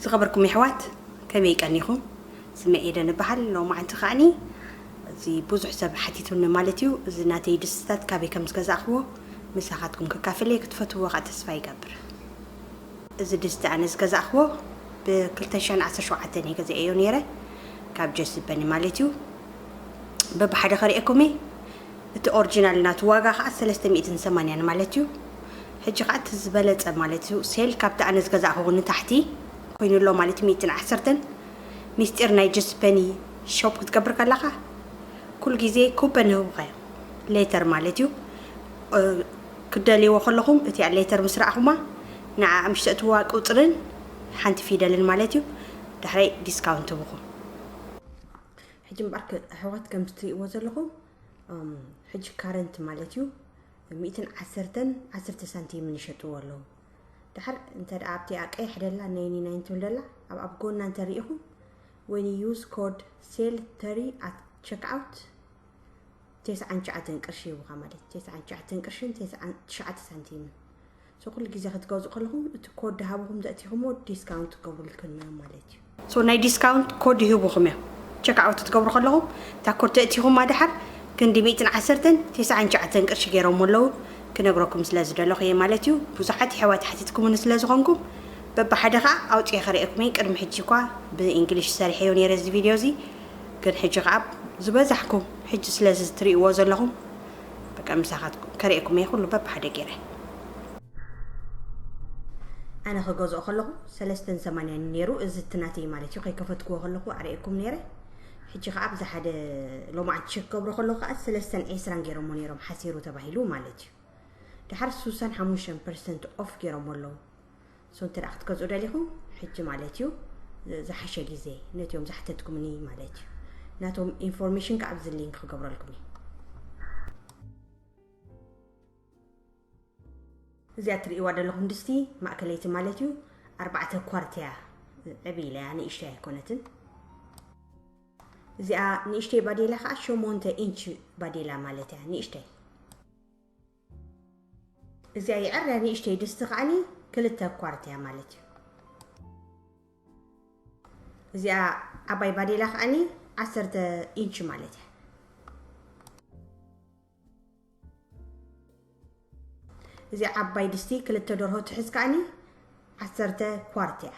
ዝኸበርኩም የሕዋት፣ ከመይ ቀኒኹም? ስመ ኤደን እበሃል። ሎማዓንቲ ከዓኒ እዚ ብዙሕ ሰብ ሓቲቱኒ ማለት እዩ፣ እዚ ናተይ ድስትታት ካበይ ከም ዝገዛእኽዎ ምሳኻትኩም ክካፈል እየ። ክትፈትውዎ ከዓ ተስፋ ይገብር። እዚ ድስቲ ኣነ ዝገዛእኽዎ ብ ክልተ ሽሕን ዓሰርተ ሸውዓተን እየ ገዚኤዮ ነይረ፣ ካብ ጀስበኒ ማለት እዩ። በብሓደ ከርእየኩም እየ። እቲ ኦሪጂናል ናቱ ዋጋ ከዓ ሰለስተ ሚእትን ሰማንያን ማለት እዩ። ሕጂ ከዓ እቲ ዝበለጸ ማለት እዩ፣ ሴል ካብቲ ኣነ ዝገዛእኽዎ ንታሕቲ ኮይኑ ኣሎ ማለት እዩ፣ ሚእትን ዓሰርተን። ሚስጢር ናይ ጀስፐኒ ሾፕ ክትገብር ከለኻ ኩሉ ግዜ ኩፐን ይህቡኻ እዮም፣ ሌተር ማለት እዩ። እ፣ ክትደልይዎ ከለኹም እቲኣ ሌተር ምስ ረኣኹማ ንዓ ምስ ተእትዋ ቁፅርን ሓንቲ ፊደልን ማለት እዩ፣ ዳሕራይ ዲስካውንት ይህቡኹም። ሕጂ እምበኣር ክ-፣ ኣሕዋት ከም ትሪእዎ ዘለኹም፣ እም፣ ሕጂ ካረንት ማለት እዩ፣ ሚእትን ዓሰርተን ዓሰርተ ሳንቲምን ይሸጥዎ ኣለዉ። ደሓር እንተ ደኣ ኣብቲኣ ቀያሕ ደላ፣ ናይኒ ናይን ትብል ደላ፣ ኣብ፣ ኣብ ጎና እንተ ርኢኹም፣ when you use code sale thirty at checkout፣ ተስዓን ትሽዓተን ቅርሺ ይህቡኻ ማለት እዩ። ተስዓን ትሽዓተን ቅርሽን ተስዓን ትሽዓተ ሳንቲምን። ሶ ኩሉ ግዜ ክትገዝኡ ከለኹም እቲ ኮድ ሃብኹም ዘእቲኹምዎ ዲስካውንት ክገብሩልኩም እዮም ማለት እዩ። ሶ ናይ ዲስካውንት ኮድ ይህቡኹም እዮም። ቸክ ኣውት ክትገብሩ ከለኹም እታ ኮድ ተእቲኹማ ደሓር ክንዲ ሚእትን ዓሰርተን ተስዓን ትሽዓተን ቅርሺ ገይሮም ኣለዉ። ክነግረኩም ስለ ዝደለኹ እየ ማለት እዩ። ብዙሓት የሕዋት ሓቲትኩምኒ ስለ ዝኾንኩም በብሓደ ኸዓ ኣውፅኤ ከርእየኩም እየ። ቅድሚ ሕጂ እኳ ብእንግሊሽ ሰሪሐዮ ነይረ እዚ ቪድዮ እዚ፣ ግን ሕጂ ኸዓ ዝበዛሕኩም ሕጂ ስለ እዚ ትርእይዎ ዘለኹም በቃ ምሳኻትኩም ከርእየኩም እየ ኩሉ በብሓደ ገይረ። ኣነ ክገዝኦ ከለኹ ሰለስተን ሰማንያን ነይሩ፣ እዚ እቲ ናተይ ማለት እዩ። ከይከፈትክዎ ከለኹ ኣርእየኩም ነይረ። ሕጂ ኸዓ ኣብዚ ሓደ ሎማዓንቲ ቸክ ክገብሮ ከለኹ ኸዓ ሰለስተን ዕስራን ገይሮሞ ነይሮም፣ ሓሲሩ ተባሂሉ ማለት እዩ። ደሓር ስሳን ሓሙሽተን ፐርሰንት ኦፍ ገይሮሞ ኣለዉ። ሶ እንተ ደኣ ክትገዝኡ ደሊኹም ሕጂ ማለት እዩ፣ ዝሓሸ ግዜ ነቲኦም ዝሓተትኩምኒ ማለት እዩ። ናቶም ኢንፎርሜሽን ከኣ ኣብዚ ሊንክ ክገብረልኩም እዩ። እዚኣ ትርእይዋ ዘለኹም ድስቲ ማእከለይቲ ማለት እዩ፣ ኣርባዕተ ኳርት እያ፣ ዕብይ ኢላ እያ፣ ንእሽተይ ኣይኮነትን። እዚኣ ንእሽተይ ባዴላ ከኣ ሸሞንተ ኢንች ባዴላ ማለት እያ፣ ንእሽተይ። እዚኣ ይዕርያ ንእሽተይ ድስቲ ከኣኒ ክልተ ኳርት እያ ማለት እዩ። እዚኣ ዓባይ ባዴላ ከኣኒ ዓሰርተ ኢንች ማለት እያ። እዚኣ ዓባይ ድስቲ ክልተ ደርሆ ትሕዝ ከኣኒ ዓሰርተ ኳርት እያ።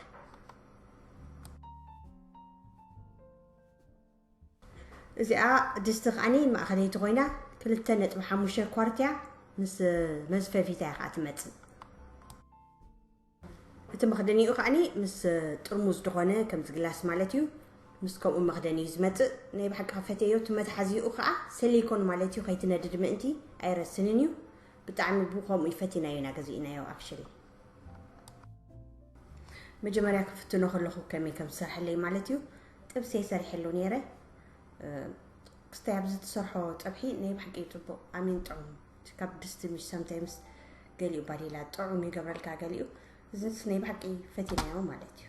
እዚኣ ድስቲ ከዓኒ ማእኸለይቲ ኮይና ክልተ ነጥቢ ሓሙሽተ ኳርት እያ፣ ምስ መዝፈፊታ እያ ከዓ ትመፅእ። እቲ መኽደኒኡ ከዓኒ ምስ ጥርሙዝ ዝኾነ ከምዚ ግላስ ማለት እዩ፣ ምስ ከምኡ መኽደኒ እዩ ዝመፅእ። ናይ ብሓቂ ፈትየዮ፣ እቲ መትሓዚኡ ከዓ ሰሊኮን ማለት እዩ፣ ከይትነድድ ምእንቲ ኣይረስንን እዩ። ብጣዕሚ ብኸምኡ እዩ ፈቲናዮ ኢና ገዚእናዮ ኣክሽሊ። መጀመርያ ክፍትኖ ከለኹ ከመይ ከም ዝሰርሐለይ ማለት እዩ። ጥብሲ ሰሪሐሉ ነይረ። እ፣ ክስታይ ኣብዚ ትሰርሖ ፀብሒ ናይ ብሓቂ እዩ ፅቡቕ፣ ኣሜን ጥዑም። እቲ ካብ ድስቲ ምሽ ሳምታይምስ ገሊኡ ባዴላ ጥዑም ይገብረልካ ገሊኡ። እዚስ ናይ ብሓቂ ፈቲናዮ ማለት እዩ።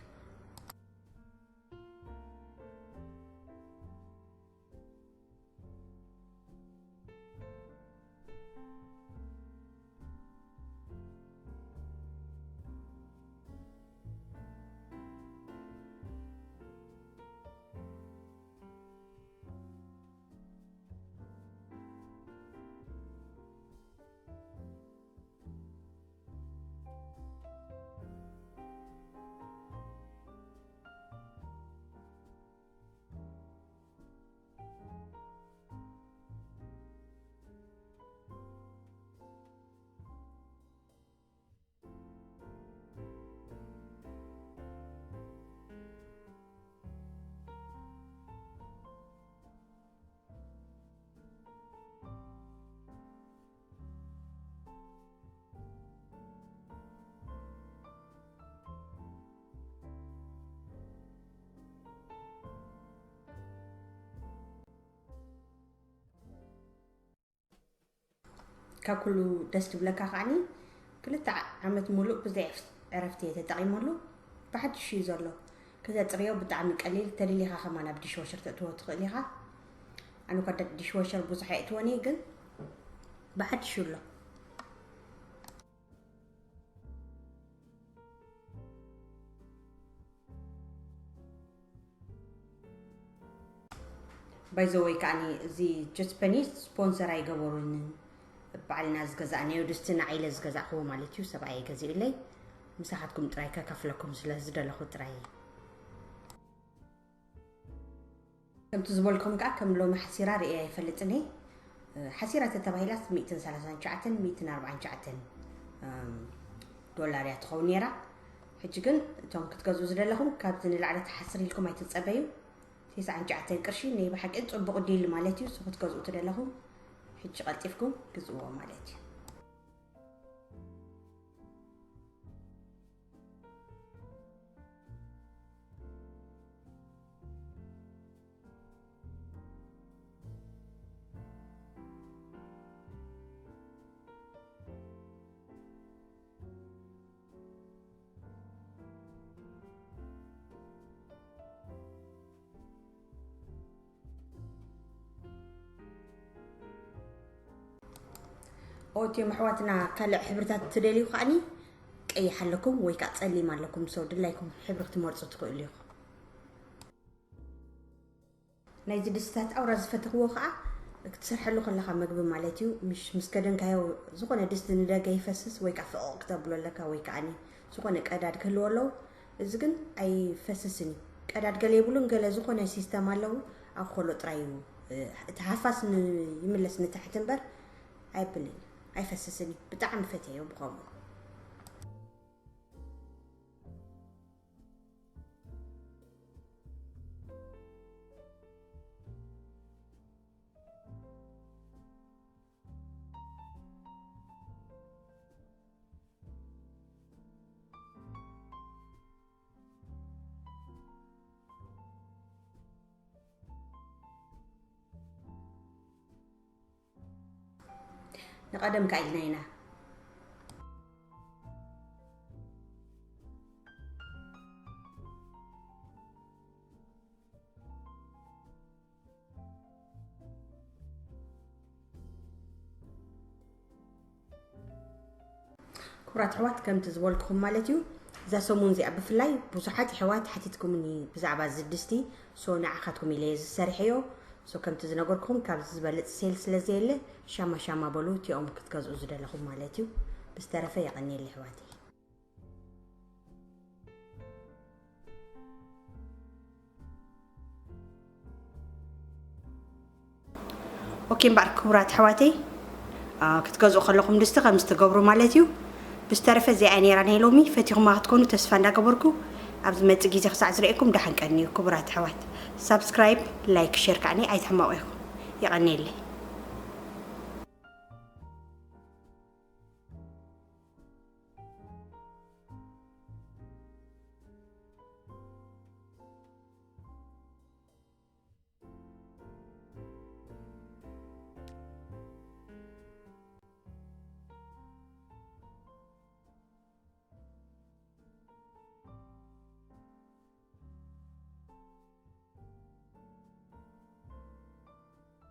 ካብ ኩሉ ደስ ዝብለካ ከዓኒ ክልተ ዓ-፣ ዓመት ሙሉእ ብዘይ ዕፍ-፣ ዕረፍቲ እየ ተጠቒመሉ። ብሓድሽ እዩ ዘሎ። ክተጽርዮ ብጣዕሚ ቀሊል፣ ተደሊኻ ከማን ኣብ ዲሽዋሸር ተእትዎ ትኽእል ኢኻ። ኣነ እኳ ደ-፣ ዲሽዋሸር ብዙሕ ኣየእትዎን እየ፣ ግን ብሓድሽ እዩ ኣሎ። ባይዘወይ ከዓኒ እዚ ጀትፐኒ ስፖንሰር ኣይገበሩንን። ባዕልና ዝገዛእናዮ ድስቲ ንዓይለ ዝገዛእክዎ ማለት እዩ። ሰብኣይ ገዚኡለይ። ምሳኻትኩም ጥራይ ከካፍለኩም ስለ ዝደለኹ ጥራይ። ከምቲ ዝበልኩም ከዓ ከም ሎሚ ሓሲራ ርእየ ኣይፈልጥን እየ። ሓሲራ ተተባሂላስ ሚእትን ሰላሳን ትሽዓተን ሚእትን ኣርባዓን ትሽዓተን ዶላር እያ ትኸውን ነይራ። ሕጂ ግን እቶም ክትገዝኡ ዝደለኹም ካብዚ ንላዕሊ ተሓስር ኢልኩም ኣይትፀበዩ። ተስዓን ትሽዓተን ቅርሺ ናይ ብሓቂ ጽቡቕ ዲል ማለት እዩ። እሱ ክትገዝኡ ትደለኹም ሕጂ ቀልጢፍኩም ግዝእዎ ማለት እዩ። ኦትዮም ኣሕዋትና ካልእ ሕብርታት ትደልዩ ከዓኒ ቀይሕ ኣለኩም ወይ ከዓ ጸሊም ኣለኩም። ሰው ድላይኩም ሕብሪ ክትመርጹ ትኽእሉ ኢኹም። ናይዚ ድስትታት ኣውራ ዝፈተኽዎ ከዓ ክትሰርሐሉ ከለኻ መግቢ ማለት እዩ። ምሽ ምስ ከደንካዮ ዝኾነ ድስቲ ንደገ ይፈስስ ወይ ከዓ ፍቕቕ ክተብሎ ኣለካ ወይ ከዓ ዝኾነ ቀዳድ ክህልዎ ኣለዎ። እዚ ግን ኣይፈስስን እዩ። ቀዳድ ገለ የብሉን፣ ገለ ዝኾነ ሲስተም ኣለዎ። ኣብ ኮሎ ጥራይ እዩ እቲ ሃፋስ ይምለስ ንታሕቲ እምበር ኣይብልን፣ ኣይፈስስን እዩ። ብጣዕሚ ፈትየዮ ብኸምኡ። ንቐደም ከ ኢልና ኢና። ክቡራት ኣሕዋት፣ ከምቲ ዝበልኩኹም ማለት እዩ፣ እዛ ሰሙን እዚኣ ብፍላይ ብዙሓት ኣሕዋት ሓቲትኩምኒ ብዛዕባ እዚ ድስቲ። ሶ ንዓኻትኩም ኢለ እየ ዝሰርሐዮ። ሶ ከምቲ ዝነገርኩኹም ካብዚ ዝበልፅ ሴል ስለ ዘየለ ሻማ ሻማ በሉ እቲኦም ክትገዝኡ ዝደለኹም ማለት እዩ። ብዝተረፈ የቐንየለይ ኣሕዋተይ። ኦኬ እምበኣር ክቡራት ኣሕዋተይ፣ ክትገዝኡ ከለኹም ድስቲ ከምዚ ትገብሩ ማለት እዩ። ብዝተረፈ እዚኣ እያ ነይራ ናይ ሎሚ። ፈቲኹማ ክትኮኑ ተስፋ እንዳገበርኩ ኣብ ዝመጽእ ግዜ ክሳዕ ዝርእየኩም ደሓን ቀንዩ ክቡራት ኣሕዋት። ሳብስክራይብ፣ ላይክ፣ ሸር ከዓኒ ኣይትሕመቑ ኢኹም። የቐንየለይ።